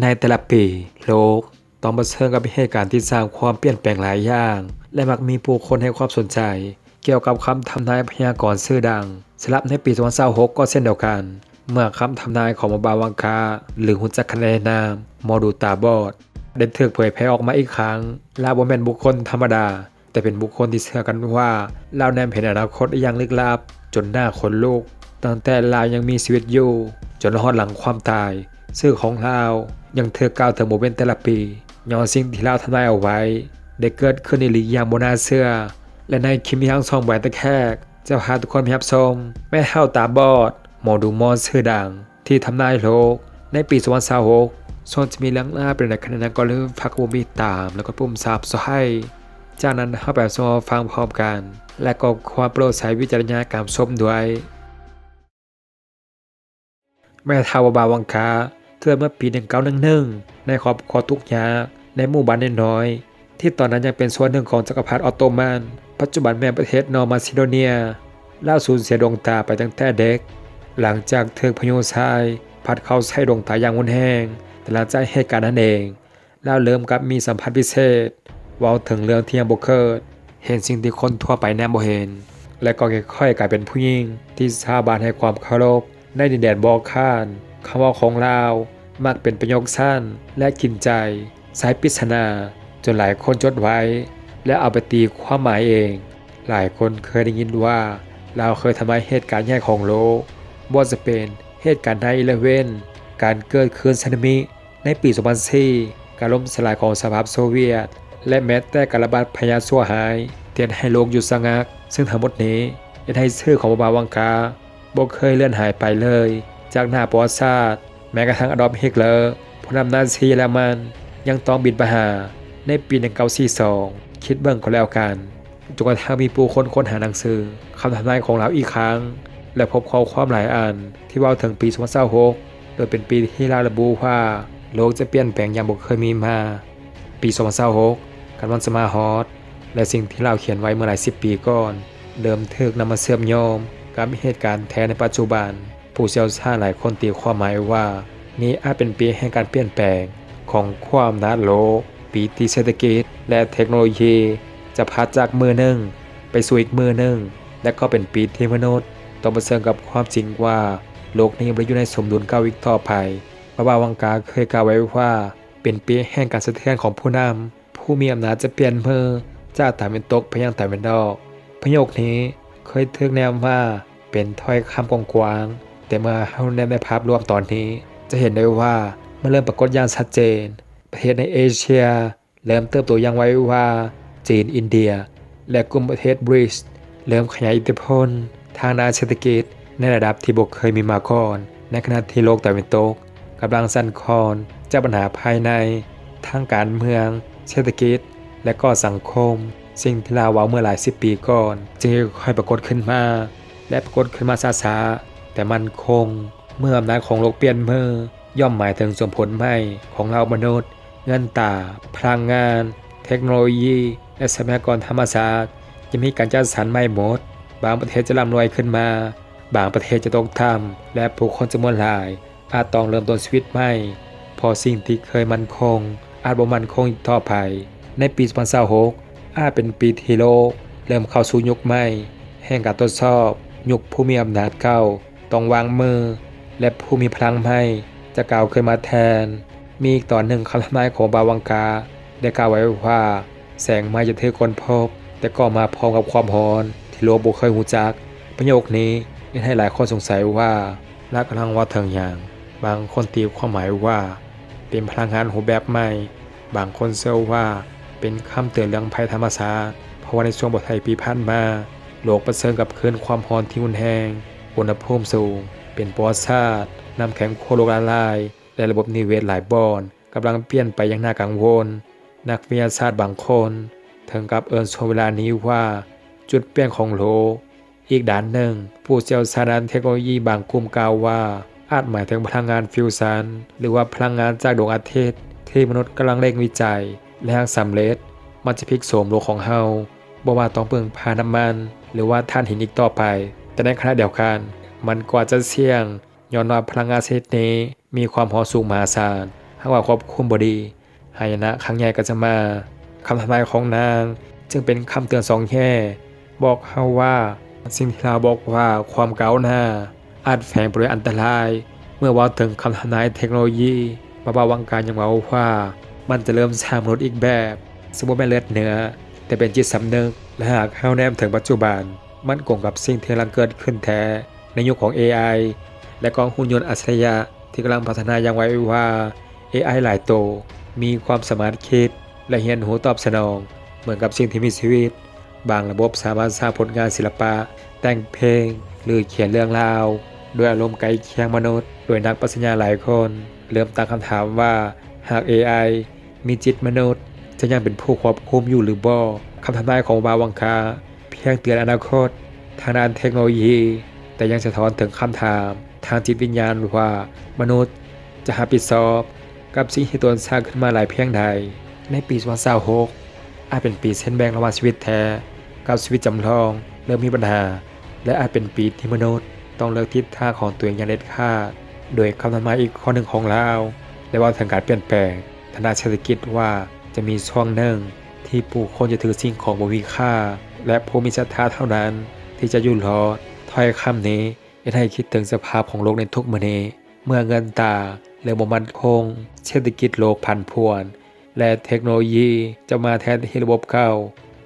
ໃນແຕ່ລະປີ, ໂລກຕ້ອງປະເຊີນກັບເຫດການທີ່ສ້າງຄວາມປ່ຽນແປງຫຼາຍຢ່າງ ແລະ ມັກມີຜູ້ຄົນໃຫ້ຄວາມສົນໃຈກ່ຽວກັບຄຳທຳນາຍພະຍາກອນຊື່ດັງ. ສຳລັບໃນປີສອງພັນຊາວຫົກກໍເຊັ່ນດຽວກັນ, ເມື່ອຄຳທຳນາຍຂອງໝໍບ່າວວັງຄາ ຫຼື ຮູ້ຈັກກັນໃນນາມໝໍດູຕາບອດ ໄດ້ຖືກເຜີຍແຜ່ອອກມາອີກຄັ້ງ. ລາວບໍ່ແມ່ນບຸກຄົນທຳມະດາ, ແຕ່ເປັນບຸກຄົນທີ່ເຊື່ອກັນວ່າລາວແນມເຫັນອະນາຄົດຢ່າງລຶກລັບຈົນໜ້າຂົນລຸກ, ຕັ້ງແຕ່ລາວຍັງມີຊີວິດຢູ່ ຈົນຮອດຫຼັງຄວາມຕາຍ, ຊື່ຂອງລາວຍັງຖືກກ່າວເຖິງບໍ່ເວັ້ນແຕ່ລະປີ, ຍ້ອນສິ່ງທີ່ລາວທຳນາຍເອົາໄວ້ໄດ້ເກີດຂຶ້ນອີ່ຫຼີຢ່າງບໍ່ໜ້າເຊື່ອ. ແລະ ໃນຄລິບມີທັງສອງໃບຕະແຄກ ຈະພາທຸກຄົນໄປຮັບຊົມແມ່ເຖົ້າຕາບອດ ໝໍດູໝໍຊື່ດັງ ທີ່ທຳນາຍໂລກໃນປີສອງພັນຊາວຫົກ. ສ່ວນຈະມີເລື່ອງລາວເປັນໃດຂະໜາດນັ້ນ, ກໍຢ່າລືມຝາກກົດຕິດຕາມ ແລະ ກົດປຸ່ມ Subscribe. ຈາກນັ້ນເຮົາໄປຮັບຊົມຮັບຟັງພ້ອມກັນ ແລະ ກໍຄວນໂປດໃຊ້ວິຈາລະຍະນະໃນການຮັບຊົມດ້ວຍ. ແມ່ເຖົ້າໝໍບ່າວວັງຄາ ເກີດເມື່ອປີໜຶ່ງເກົ້າໜຶ່ງໜຶ່ງ ໃນຄອບຄົວທຸກຍາກ ໃນໝູ່ບ້ານນ້ອຍໆ ທີ່ຕອນນັ້ນຍັງເປັນສ່ວນໜຶ່ງຂອງຈັກກະພັດອອດໂຕມັນ, ປັດຈຸບັນແມ່ນປະເທດນໍມາຊີໂດເນຍ. ລາວສູນເສຍດວງຕາໄປຕັ້ງແຕ່ເດັກ ຫຼັງຈາກຖືກພາຍຸຊາຍພັດເຂົ້າໃສ່ດວງຕາຢ່າງຮຸນແຮງ. ແຕ່ຫຼັງຈາກເຫດການນັ້ນເອງ, ລາວເລີ່ມກັບມີສຳພັດພິເສດ, ເວົ້າເຖິງເລື່ອງທີ່ຍັງບໍ່ເກີດ, ເຫັນສິ່ງທີ່ຄົນທົ່ວໄປແນມບໍ່ເຫັນ ແລະ ກໍຄ່ອຍໆກາຍເປັນຜູ້ຍິງທີ່ຊາວບ້ານໃຫ້ຄວາມເຄົາລົບໃນດິນແດນບໍ່ຄ້ານ. ຄຳເວົ້າຂອງລາວມັກເປັນປະໂຫຍກສັ້ນ ແລະ ກິນໃຈ, ໃຊ້ປິດສະໜາ ຈົນຫຼາຍຄົນຈົດໄວ້ ແລະ ເອົາໄປຕີຄວາມໝາຍເອງ. ຫຼາຍຄົນເຄີຍໄດ້ຍິນວ່າລາວເຄີຍທຳລາຍເຫດການໃຫຍ່ຂອງໂລກ, ບໍ່ວ່າຈະເປັນເຫດການ nine eleven, ການເກີດຄື້ນສຸນາມິໃນປີສອງພັນສີ່, ການລົ້ມສະລາຍຂອງສະຫະພາບໂຊວຽດ ແລະ ແມ້ແຕ່ການລະບາດພະຍາດຊົ່ວຮ້າຍທີ່ເຮັດໃຫ້ໂລກຢຸດຊະງັກ. ເຊິ່ງທັງໝົດນີ້ເຮັດໃຫ້ຊື່ຂອງໝໍບ່າວວັງຄາ ບໍ່ເຄີຍເລືອນຫາຍໄປເລີຍຈາກໜ້າປະຫວັດສາດ. ແມ້ກະທັ່ງອາດອບ ຮິດເລີ ຜູ້ນຳນາຊີເຢຍລະມັນ ຍັງຕ້ອງບິນມາຫາໃນປີໜຶ່ງເກົ້າສີ່ສອງ. ຄິດເບິ່ງກໍແລ້ວກັນ, ຈົນກະທັ່ງມີຜູ້ຄົ້ນຄົ້ນຫາໜັງສືຄຳທຳນາຍຂອງລາວອີກຄັ້ງ ແລະ ພົບຂໍ້ຄວາມຫຼາຍອັນທີ່ເວົ້າເຖິງປີສອງພັນຊາວຫົກ ໂດຍເປັນປີທີ່ລາວລະບຸວ່າໂລກຈະປ່ຽນແປງຢ່າງບໍ່ເຄີຍມີມາ. ປີສອງພັນຊາວຫົກ ກຳລັງຈະມາຮອດ ແລະ ສິ່ງທີ່ລາວຂຽນໄວ້ເມື່ອຫຼາຍສິບປີກ່ອນ ເລີ່ມຖືກນຳມາເຊື່ອມໂຍງກັບເຫດການແທ້ໃນປັດຈຸບັນ. ຜູ້ຊ່ຽວຊານຫຼາຍຄົນຕີຄວາມໝາຍວ່າ ນີ້ອາດເປັນປີແຫ່ງການປ່ຽນແປງຂອງຂັ້ວອຳນາດໂລກ, ປີທີ່ເສດຖະກິດ ແລະ ເທັກໂນໂລຢີຈະພັດຈາກມື້ໜຶ່ງໄປສູ່ອີກມື້ໜຶ່ງ ແລະ ກໍເປັນປີທີ່ມະນຸດຕ້ອງປະເຊີນກັບຄວາມຈິງວ່າໂລກນີ້ບໍ່ໄດ້ຢູ່ໃນສົມດຸນເກົ່າອີກຕໍ່ໄປ. ໝໍບ່າວວັງຄາເຄີຍກ່າວໄວ້ວ່າ ເປັນປີແຫ່ງການສະເທືອນຂອງຜູ້ນຳ, ຜູ້ມີອຳນາດຈະປ່ຽນມືຈາກຕາເວັນຕົກໄປຍັງຕາເວັນອອກ. ປະໂຫຍກນີ້ເຄີຍຖືກແນມວ່າເປັນຖ້ອຍຄຳກວ້າງໆ, ແຕ່ເມື່ອເຮົາແນມໃນພາບລວມຕອນນີ້ ຈະເຫັນໄດ້ວ່າມັນເລີ່ມປາກົດຢ່າງຊັດເຈນ. ປະເທດໃນເອເຊຍເລີ່ມເຕີບໂຕຢ່າງໄວວາ, ຈີນ, ອິນເດຍ ແລະ ກຸ່ມປະເທດບຣິກສ໌ ເລີ່ມຂະຫຍາຍອິດທິພົນທາງດ້ານເສດຖະກິດໃນລະດັບທີ່ບໍ່ເຄີຍມີມາກ່ອນ, ໃນຂະນະທີ່ໂລກຕາເວັນຕົກກຳລັງສັ່ນຄອນຈາກບັນຫາພາຍໃນ ທັງການເມືອງ, ເສດຖະກິດ ແລະ ກໍສັງຄົມ. ສິ່ງທີ່ລາວເວົ້າເມື່ອຫຼາຍສິບປີກ່ອນ ຈຶ່ງຄ່ອຍໆປາກົດຂຶ້ນມາ ແລະ ປາກົດຂຶ້ນມາຊ້າໆ ແຕ່ໝັ້ນຄົງ. ເມື່ອອຳນາດຂອງໂລກປ່ຽນມື ຍ່ອມໝາຍເຖິງສົມຜົນໃໝ່ຂອງເຫຼົ່າມະນຸດ, ເງິນຕາ, ພະລັງງານ, ເທັກໂນໂລຢີ ແລະ ຊັບພະຍາກອນທຳມະຊາດ ຈະມີການຈັດສັນໃໝ່ໝົດ. ບາງປະເທດຈະລ່ຳລວຍຂຶ້ນມາ, ບາງປະເທດຈະຕົກຕ່ຳ ແລະ ຜູ້ຄົນຈຳນວນຫຼາຍອາດຕ້ອງເລີ່ມຕົ້ນຊີວິດໃໝ່, ເພາະສິ່ງທີ່ເຄີຍໝັ້ນຄົງອາດບໍ່ໝັ້ນຄົງອີກຕໍ່ໄປ. ໃນປີສອງພັນຊາວຫົກ ອາດເປັນປີທີ່ໂລກເລີ່ມເຂົ້າສູ່ຍຸກໃໝ່ແຫ່ງການທົດສອບ. ຍຸກຜູ້ມີອຳນາດເກົ່າ ຕ້ອງວາງມື ແລະ ຜູ້ມີພະລັງໃໝ່ຈະກ້າວຂຶ້ນມາແທນ. ມີອີກຕອນໜຶ່ງຄຳທຳນາຍຂອງບ່າວວັງກາໄດ້ກ່າວໄວ້ວ່າ ແສງໃໝ່ຈະຖືກຄົ້ນພົບ, ແຕ່ກໍມາພ້ອມກັບຄວາມຮ້ອນທີ່ໂລກບໍ່ເຄີຍຮູ້ຈັກ. ປະໂຫຍກນີ້ເຮັດໃຫ້ຫຼາຍຄົນສົງໄສວ່າລາວກຳລັງເວົ້າເຖິງຫຍັງ. ບາງຄົນຕີຄວາມໝາຍວ່າເປັນພະລັງງານຮູບແບບໃໝ່, ບາງຄົນເຊື່ອວ່າເປັນຄຳເຕືອນເລື່ອງໄພທຳມະຊາດ, ເພາະວ່າໃນຊ່ວງບໍ່ຫຼາຍປີຜ່ານມາ ໂລກປະເຊີນກັບຄື້ນຄວາມຮ້ອນທີ່ຮຸນແຮງ, ອຸນຫະພູມສູງເປັນປະຫວັດສາດ, ນ້ຳແຂງຂົ້ວໂລກລະລາຍ ແລະ ລະບົບນິເວດຫຼາຍບ່ອນກຳລັງປ່ຽນໄປຢ່າງໜ້າກັງວົນ. ນັກວິທະຍາສາດບາງຄົນເຖິງກັບເອີ້ນຊ່ວງເວລານີ້ວ່າຈຸດປ່ຽນຂອງໂລກ. ອີກດ້ານໜຶ່ງ, ຜູ້ຊ່ຽວຊານດ້ານເທັກໂນໂລຢີບາງກຸ່ມກ່າວວ່າ ອາດໝາຍເຖິງພະລັງງານຟິວຊັນ ຫຼືວ່າພະລັງງານຈາກດວງອາທິດທີ່ມະນຸດກຳລັງເລັ່ງວິໄຈ, ແລະ ຫາກສຳເລັດ ມັນຈະພິກໂສມໂລກຂອງເຮົາ, ບໍ່ວ່າຕ້ອງເພິ່ງພານ້ຳມັນ ຫຼືວ່າຖ່ານຫີນອີກຕໍ່ໄປ. ແຕ່ໃນຂະນະດຽວກັນ, ມັນກໍອາດຈະສ່ຽງ, ຍ້ອນວ່າພະລັງງານຊະນິດນີ້ມີຄວາມຮ້ອນສູງມະຫາສານ, ຫາກວ່າຄວບຄຸມບໍ່ດີ ຫາຍະນະຄັ້ງໃຫຍ່ກໍຈະມາ. ຄຳທຳນາຍຂອງນາງຈຶ່ງເປັນຄຳເຕືອນສອງແງ່ ບອກເຮົາວ່າ ສິ່ງທີ່ລາວບອກວ່າຄວາມກ້າວໜ້າ ອາດແຝງໄປດ້ວຍອັນຕະລາຍ. ເມື່ອເວົ້າເຖິງຄຳທຳນາຍເທັກໂນໂລຢີ, ບາບາວັງກາຍັງເວົ້າວ່າ ມັນຈະເລີ່ມສ້າງມະນຸດອີກແບບ ຊຶ່ງບໍ່ແມ່ນເລືອດເນື້ອ ແຕ່ເປັນຈິດສຳນຶກ. ແລະ ຫາກເຮົາແນມເຖິງປັດຈຸບັນ, ມັນກົງກັບສິ່ງທີ່ກຳລັງເກີດຂຶ້ນແທ້ໃນຍຸກຂອງເອໄອ ແລະ ກອງຫຸ່ນຍົນອັດສະລິຍະທີ່ກຳລັງພັດທະນາຢ່າງໄວວາ. ເອໄອຫຼາຍໂຕມີຄວາມສາມາດຄິດ ແລະ ຮຽນຮູ້ຕອບສະໜອງເໝືອນກັບສິ່ງທີ່ມີຊີວິດ. ບາງລະບົບສາມາດສ້າງຜົນງານສິລະປະ, ແຕ່ງເພງ ຫຼື ຂຽນເລື່ອງລາວດ້ວຍອາລົມໃກ້ຄຽງມະນຸດ, ໂດຍນັກປັດຊະຍາຫຼາຍຄົນເລີ່ມຕັ້ງຄຳຖາມວ່າ ຫາກເອໄອມີຈິດມະນຸດ ຈະຍັງເປັນຜູ້ຄວບຄຸມຢູ່ຫຼືບໍ່? ຄຳທຳນາຍຂອງບາບາວັງກາພຽງເຕືອນອະນາຄົດທາງດ້ານເທັກໂນໂລຢີ, ແຕ່ຍັງສະທ້ອນເຖິງຄຳຖາມທາງຈິດວິນຍານວ່າ ມະນຸດຈະຮັບຜິດຊອບກັບສິ່ງທີ່ຕົນສ້າງຂຶ້ນມາຫຼາຍພຽງໃດ. ໃນປີສອງພັນຊາວຫົກ ອາດເປັນປີເສັ້ນແບ່ງລະຫວ່າງຊີວິດແທ້ກັບຊີວິດຈຳລອງເລີ່ມມີບັນຫາ ແລະ ອາດເປັນປີທີ່ມະນຸດຕ້ອງເລືອກທິດທາງຂອງຕົວເອງຢ່າງເດັດຂາດ. ໂດຍຄຳທຳນາຍອີກຂໍ້ໜຶ່ງຂອງລາວໄດ້ເວົ້າເຖິງການປ່ຽນແປງທາງດ້ານເສດຖະກິດວ່າ ຈະມີຊ່ວງໜຶ່ງທີ່ຜູ້ຄົນຈະຖືສິ່ງຂອງບໍ່ມີຄ່າ ແລະ ຜູ້ມີສັດທາເທົ່ານັ້ນທີ່ຈະຢູ່ລອດ. ຖ້ອຍຄຳນີ້ເຮັດໃຫ້ຄິດເຖິງສະພາບຂອງໂລກໃນທຸກມື້ນີ້. ເມື່ອເງິນຕາເລີ່ມບໍ່ໝັ້ນຄົງ, ເສດຖະກິດໂລກຜັນຜວນ ແລະ ເທັກໂນໂລຢີຈະມາແທນທີ່ລະບົບເກົ່າ.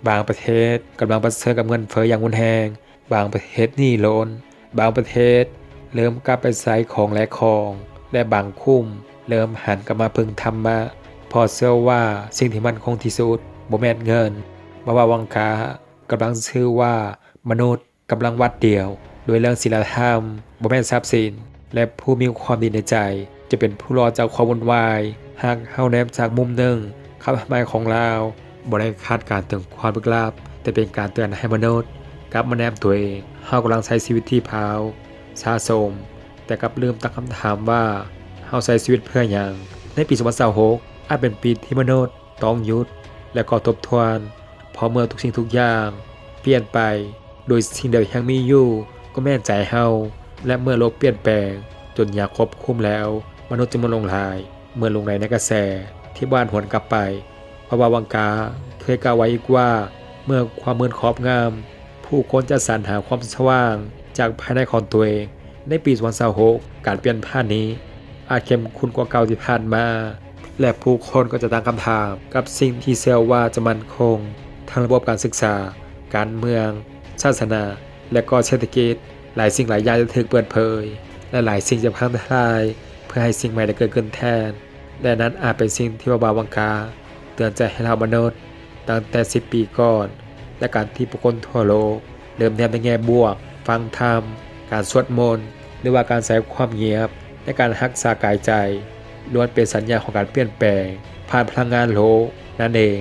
ບາງປະເທດກຳລັງປະເຊີນກັບເງິນເຟີ້ຢ່າງຮຸນແຮງ, ບາງປະເທດໜີ້ລົ້ນ, ບາງປະເທດເລີ່ມກັບໄປໃຊ້ຂອງແລກຂອງ ແລະ ບາງກຸ່ມເລີ່ມຫັນກັບມາເພິ່ງທຳມະ ເພາະເຊື່ອວ່າສິ່ງທີ່ໝັ້ນຄົງທີ່ສຸດບໍ່ແມ່ນເງິນ. ບາບາວັງກາກຳລັງສື່ວ່າມະນຸດ ກຳລັງວັດດຽວດ້ວຍເລື່ອງສິນລະທຳ, ບໍ່ແມ່ນຊັບສິນ ແລະ ຜູ້ມີຄວາມດີໃນໃຈຈະເປັນຜູ້ລອດຈາກຄວາມວຸ່ນວາຍ. ຫາກເຮົາແນມຈາກມຸມໜຶ່ງ, ຄຳທຳນາຍຂອງລາວບໍ່ໄດ້ຄາດການເຖິງຄວາມລຶກລັບ, ແຕ່ເປັນການເຕືອນໃຫ້ມະນຸດກັບມາແນມຕົວເອງ. ເຮົາກຳລັງໃຊ້ຊີວິດທີ່ພາວ, ສະສົມ, ແຕ່ກັບລືມຕັ້ງຄຳຖາມວ່າ ເຮົາໃຊ້ຊີວິດເພື່ອຫຍັງ? ໃນປີສອງພັນຊາວຫົກ ອາດເປັນປີທີ່ມະນຸດ ຕ້ອງຢຸດ ແລະ ກໍທົບທວນ, ເພາະເມື່ອທຸກສິ່ງທຸກຢ່າງປ່ຽນໄປ, ໂດຍສິ່ງດຽວທີ່ຍັງມີຢູ່ກໍແມ່ນໃຈເຮົາ. ແລະ ເມື່ອໂລກປ່ຽນແປງຈົນຍາກຄວບຄຸມແລ້ວ, ມະນຸດຈະໝົດລົງຫຼາຍເໝືອນລູກໄນໃນກະແສທີ່ບານຫວນກັບໄປ. ພະບາວັງກາເຄີຍກ່າວໄວ້ອີກວ່າ ເມື່ອຄວາມມືດຄອບງຳ, ຜູ້ຄົນຈະສັນຫາຄວາມສະຫວ່າງຈາກພາຍໃນຂອງຕົວເອງ. ໃນປີສອງພັນຊາວຫົກ ການປ່ຽນຜ່ານນີ້ອາດເຂັ້ມຂຸ້ນກວ່າເກົ່າທີ່ຜ່ານມາ ແລະ ຜູ້ຄົນກໍຈະຕັ້ງຄຳຖາມກັບສິ່ງທີ່ເຊື່ອວ່າຈະໝັ້ນຄົງ, ທັງລະບົບການສຶກສາ, ການເມືອງ, ສາສະໜາ ແລະ ກໍເສດຖະກິດ. ຫຼາຍສິ່ງຫຼາຍຢ່າງຈະຖືກເປີດເຜີຍ ແລະ ຫຼາຍສິ່ງຈະພັງທະລາຍ ເພື່ອໃຫ້ສິ່ງໃໝ່ໄດ້ເກີດຂຶ້ນແທນ. ແລະ ນັ້ນອາດເປັນສິ່ງທີ່ພະບາວັງກາເຕືອນໃຈໃຫ້ເຫຼົ່າມະນຸດຕັ້ງແຕ່ສິບປີກ່ອນ ແລະ ການທີ່ຜູ້ຄົນທົ່ວໂລກເລີ່ມແນມໃນແງ່ບວກ, ຟັງທຳ, ການສວດມົນ ຫຼືວ່າການໃຊ້ຄວາມງຽບໃນການຮັກສາກາຍໃຈ ລ້ວນເປັນສັນຍາຂອງການປ່ຽນແປງຜ່ານພະລັງງານໂລກນັ້ນເອງ.